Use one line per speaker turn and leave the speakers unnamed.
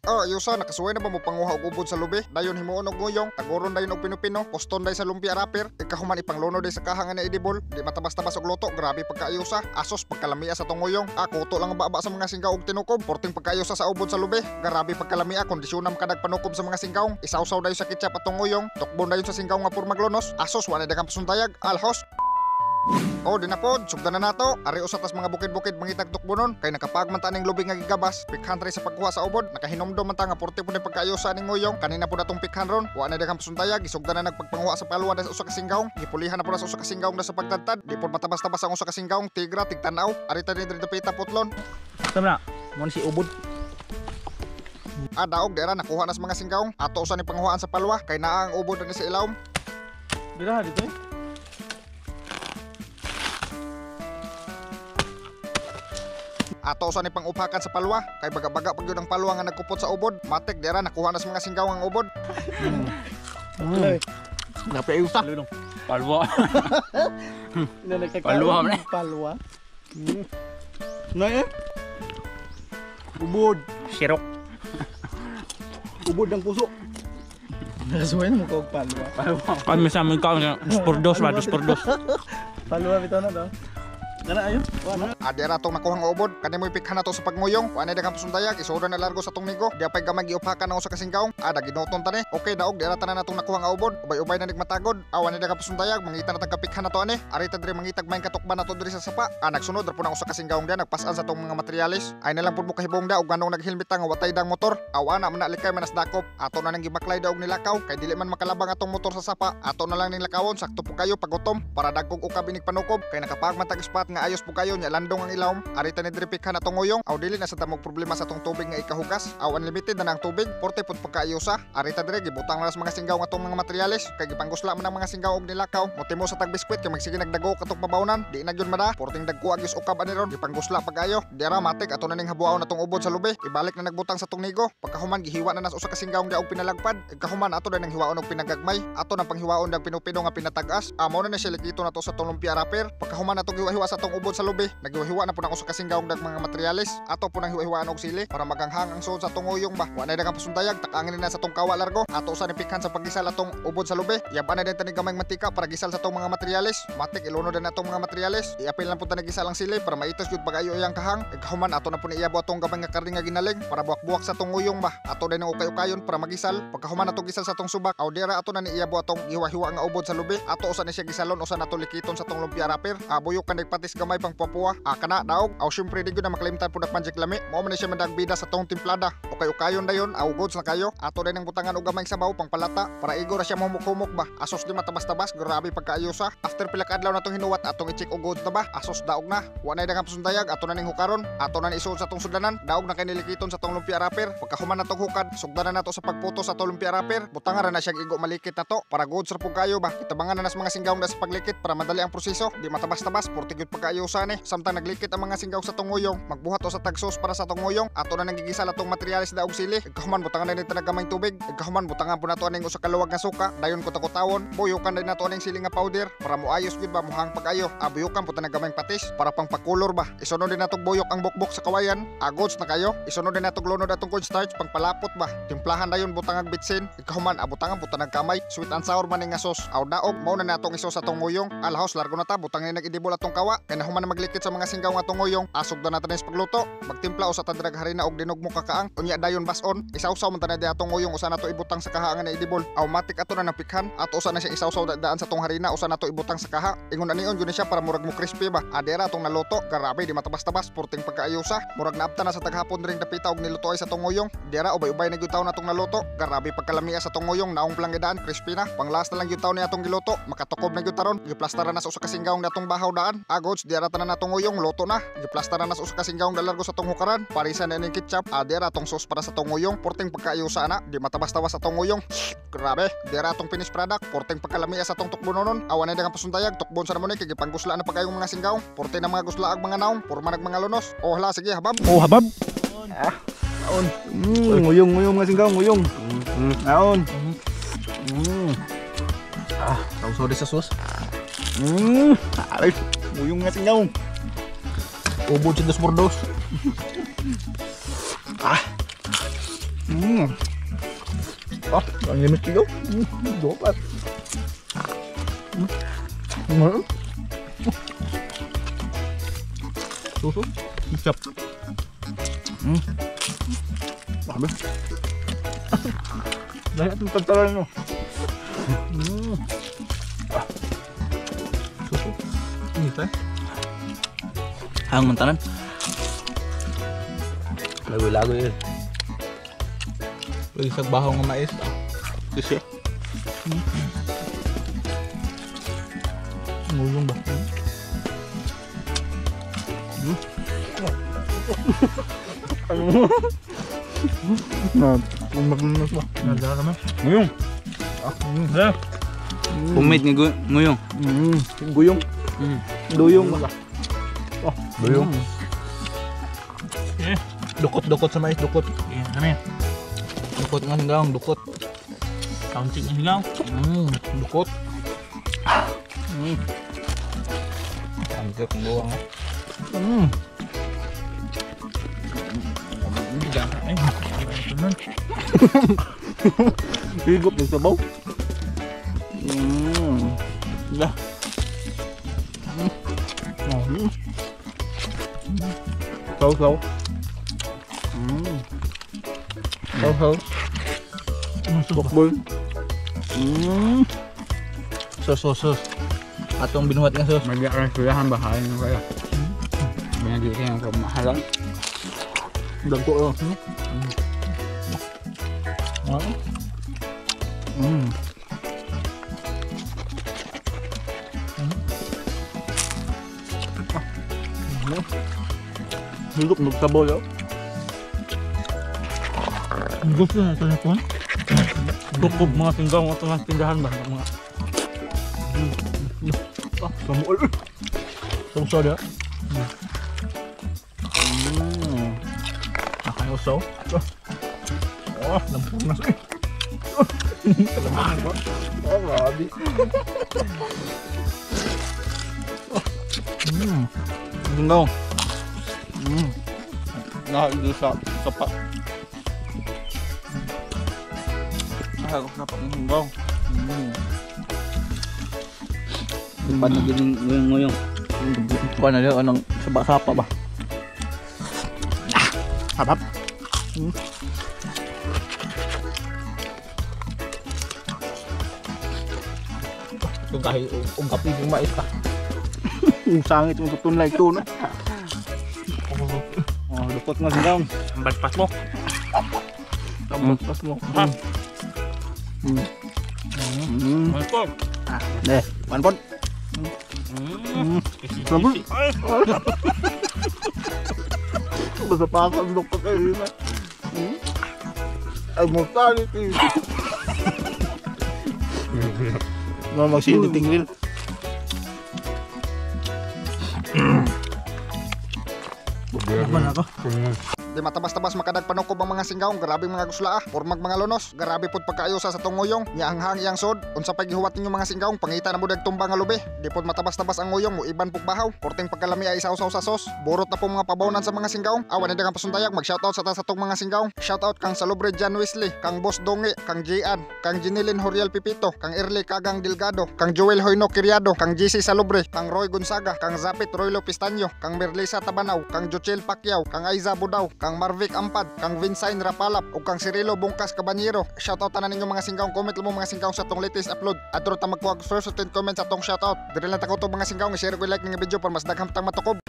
Oh, ayusa, nakasuway na ba mo panguha og ubod sa lubi? Dayon himuon og nguyong, taguron dayon og pinupino, poston day sa lumpia wrapper, ikahuman ipangluno day sa kaha nga na edibol, di matabas-tabas og luto, grabe pagkaayusa, asos pagkalamia sa tong nguyong, kuto lang ang baba sa mga singgaw og tinukob, porting pagkaayusa sa ubod sa lubi, grabe pagkalamia, kondisyon na makadag panukob sa mga singgaw, isawsaw dayon sa ketchup atong nguyong, tukbon dayon sa singgaw nga purmaglunos, asos wa na daghang pasuntayag, alhos. Oh, di na pod, sugdan na nato. Ari usa tas mga bukid-bukid mangitag tukbonon kay nakapagman ta ning lubi nga gigabas. Pikhan sa pagkuha sa ubod, nakahinomdom man ta nga porte pud ni pagkaayo sa ning nguyong. Kanina pud atong pikhan ron. Wa na daghang pasuntayag, gisugdan na nagpagpanguha sa paluwa sa usa ka singgawng. Gipulihan na pud sa usa ka singgawng sa pagtadtad. Di pud matabas-tabas ang usa ka singgawng, tigra tigtan-aw. Ari ta diri dapita putlon.
Tama na. Mo si ubod.
Ah, daog dira nakuha na sa mga singgawng. Ato usa ni panguhaan sa palwa kay naa ang ubod ani sa ilawom.
Dira dito eh.
Ato usa ni pang-upakan sa palwa kay baga-baga pag yun ang palwa nga nagkupot sa ubod. Matik dira nakuha na sa mga singgaw ang ubod.
Napiayusa. Palwa. Palwa man eh.
Palwa. Nay eh. Ubod.
Sirok.
Ubod ng puso. Nasuway na mo kog palwa.
Palwa. Kami sa amin ka dos por dos ba, dos por dos.
Palwa bitaw na to. Kana ayo. Wala.
Adira atong nakuha nga ubod, kani mo'y pikhan nato sa pagmuyong. Wa na daghang pasundayag, isuda na largo sa tong nigo. Di pay gamay giupakan ang usa ka singgawng. Ada ginuton ta ni. Okay daog dira tanan natong nakuha nga ubod. Ubay-ubay na nigmatagod. Awa ni daghang pasundayag, mangita na tag kapikhan nato ani. Ari ta diri mangitag may katukban nato diri sa sapa. Nagsunod ra pud ang usa ka singgawng diya nagpas-an sa tong mga materyales. Ay na lang pud mo kahibong da og nganong naghilmit ta nga watay dang motor. Awa na man na likay manas dakop. Ato na nang gibaklay daog nilakaw kay dili man makalabang atong motor sa sapa. Ato na lang ning lakawon sakto po kayo pagutom para dagkog ukab inig panukob kay nakapagman tag spot nga ayos po kayo nya landong ang ilawom. Arita ni diri pikhan atong nguyong. Aw dili na sa tamog problema sa tong tubig nga ikahugas. Aw unlimited na ang tubig, porte pud pagkaayusa. Arita diri gibutang na sa mga singgaw nga atong mga materyales kay gipangusla man ang mga singgaw og nilakaw. Motimo sa tag biskwit kay magsige nagdago katok pabawnan. Di na gyud mada, porting dagko agyos ukab ani ron gipangusla pag-ayo. Dira matik ato na ning habuaon atong ubod sa lubi. Ibalik na nagbutang sa tong nigo. Pagkahuman gihiwa na nas usa ka singgaw nga og pinalagpad. Ikahuman ato na nang hiwaon og pinagagmay. Ato nang panghiwaon dag pinupino nga pinatag-as. Amo na na siya likito nato sa tong lumpia wrapper. Pagkahuman ato gihiwa-hiwa sa tong ubod sa lubi, naghiwa-hiwa na po ng usa ka singgawng dag mga materyales. Ato po nang hiwa-hiwaan og sili para maganghang ang suod sa tong uyong ba. Wa na daghang pasundayag, takangin na sa tong kawa largo. Ato usa ni pikhan sa paggisal atong ubod sa lubi. Yaban na din tani gamay mantika para gisal sa tong mga materyales. Matik ilunod na atong mga materyales. Iapil lang po tani gisal ang sili para maitos jud pag-ayo iyang kahang. Ikahuman ato na po ni iyabo atong gamay nga karne nga ginaling para buwak-buwak sa tong uyong ba. Ato din ang ukay-ukayon para magisal. Pagkahuman ato gisal sa tong subak, aw dira ato na ni iyabo atong gihiwa-hiwa nga ubod sa lubi. Ato usa ni siya gisalon usa nato likiton sa tong lumpia wrapper. Abuyok kan patis gamay pang puapua. Kana daog. Aw syempre di gyud na makalimtan pud ang magic lami. Mao man ni siya madagbida sa tong timplada. Okay-ukayon dayon, aw goods na kayo. Ato din ang butangan og gamay sabaw pang palata para igo ra siya mohumok-humok ba. Asos di matabas-tabas, grabe pagkaayusa. After pila ka adlaw natong hinuwat atong i-check og goods na ba. Asos daog na. Wa nay daghang pasundayag, ato na ning hukaron. Ato na ni isuod sa tong sudlanan. Daog na kay nilikiton sa tong lumpia wrapper. Pagkahuman natong hukad, sugdan na nato sa pagputo sa tong lumpia wrapper. Butangan ra na siyang igo malikit nato para goods ra pud kayo ba. Kitabangan na nas mga singgawng da sa paglikit para madali ang proseso. Di matabas-tabas, porte gyud pagkaayusa ni. Samtang naglikit ang mga singgaw sa tunguyong, magbuhat o sa tagsos para sa tunguyong. Ato na nanggigisal atong materyales da og sili. Ikahuman butangan na nito gamay tubig. Ikahuman butangan po nato aning usa ka luwag nga suka. Dayon kutakutawon, buyukan din nato aning sili nga powder para moayos gyud ba muhang pag-ayo. Abuyukan po ta gamay patis para pang pakulor ba. Isunod din natong buyok ang bukbok sa kawayan. Agods na kayo. Isunod din natong lunod atong cornstarch pang palapot ba. Timplahan dayon butangag bitsin. Ikahuman abutangan po ta kamay. Sweet and sour man nga sauce. Aw daog mao na natong isos sa tunguyong. Alhaos largo na ta butang ni nag-idibol atong kawa. Kay nahuman na maglikit sa mga singgaw nga tunguyong. Asog na natin sa pagluto. Magtimpla usa ta dirag harina og dinog mo kakaang. Unya dayon bason. Isawsaw man ta na atong nguyong usa nato ibutang sa kaha nga na idibol. Automatic ato na napikhan. Ato usa na siya isawsaw daan sa tong harina usa nato ibutang sa kaha. Ingon anion gyud na siya para murag mo crispy ba. Adera atong naluto. Grabe di matabas-tabas porting pagkaayusa. Murag naabta na sa taghapon ring dapita og niluto ay sa tunguyong. Dira ubay-ubay na gyud taon atong naluto. Grabe pagkalamia sa tunguyong naong plang daan crispy na. Panglas na lang gyud taon ni atong giluto. Makatukob na gyud taron. Giplastara na sa usa ka singgawng datong bahaw daan. Agods dira tanan natong nguyong luto na. Giplastara na sa usa ka singgawng dalargo sa tong hukaran. Parisa na ning ketchup. Adera atong sauce para sa tunguyong. Porting pagkaayusa na. Di matabas-tawas sa tunguyong. Grabe. Dira atong finished product. Porting pagkalamia sa tong tukbononon. Awan na daghang pasundayag. Tukbon sa namon kay gipangusla na pagkayong mga singgaw. Porte na mga gusla ag mga naong. Porma nag mga lunos. Oh la sige habab.
Oh habab.
Naon. Nguyong nguyong mga singgaw, nguyong. Naon.
Sausaw sa sauce.
Aray, nguyong mga singgaw.
Ubod sa dos por dos.
Ah, ang limit kayo. Dapat. Suso. Siap. Grabe. Dahil itong tagtaran nyo. Ah. Suso. Init eh.
Hang man tanan.
Lagoy-lagoy eh.
Pwede sa bahaw nga mais. Sisi.
Ngulong ba? Ano? Na, maglunos ba?
Nadala kami. Nguyong.
Ah,
Eh. Pumit nga nguyong.
Guyong. Duyong ba? Oh,
Duyong.
Eh. Dukot-dukot sa mais, dukot.
Eh, kami.
Dukot nga hanggang, dukot.
Kaunting nga hanggang.
Dukot.
Ang kong buwang. Ay,
Higop ng sabaw. Lah. Saw-saw. Saw-saw. Bokbol.
Sos, sos, sos. Atong binuhat nga sos.
Mag-aral sulahan ba? Hain mo kayo. Binagi kayo ang kamahalan.
Dagko oh. Higop ng sabaw yo.
Gusto na ito na ito. Tukob mga singgaw ato nga tindahan ba mga
Ah, samuol. Samuol ya. Nakayusaw. Oh, lampung na siya. Lampung ba? Oh, grabe.
Singgaw. Nah, itu sa sapa. Ah, ako sapa ng singgaw. Paano gining nguyong-nguyong?
Kuha na yun, anong saba-sapa ba? Habab.
Kung kahit ug kape yung mais ka.
Yung sangit yung tutunlay ito, no? Oh, dukot nga singgaw.
Ang baspas mo.
Ang baspas mo.
Ha? Ano
Eh, one pot.
Sabi.
Basta pa ako ang dukot kayo. Ay, mortality. No, magsiniting.
Ano ako?
Di matabas-tabas makadag panukob ang mga singgaw, grabe mga gusla ah. Pormag mga lunos, grabe pud pagkaayo sa satong nguyong. Nya hanghang iyang sod, unsa pay gihuwat ninyo mga singgaw, pangita na mo dag tumba nga lubi. Di pud matabas-tabas ang nguyong, mo iban pug bahaw. Korteng pagkalami ay isaw-saw sa sos. Borot na po mga pabawnan sa mga singgaw. Awan ni daghang pasundayag, mag-shoutout sa ta sa tong mga singgaw. Shoutout kang Salobre Jan Wesley, kang Boss Dongi, kang Gian, kang Jinilin Horiel Pipito, kang Erly Kagang Delgado, kang Joel Hoyno Kiriado, kang GC Salobre, kang Roy Gonzaga, kang Zapit Roylo Pistanyo, kang Merlisa Tabanaw, kang Jochel Pacquiao, kang Aiza Budaw, kang Marvic Ampad, kang Vincent Rapalap, ug kang Cirilo Bungkas Cabanyero. Shoutout tanan ninyo mga singgaw, comment mo mga singgaw sa tong latest upload. Adto ta magkuha first 10 comments sa tong shoutout. Diri lang ta mga singgaw, i-share ko like ning video para mas daghang tang matukob.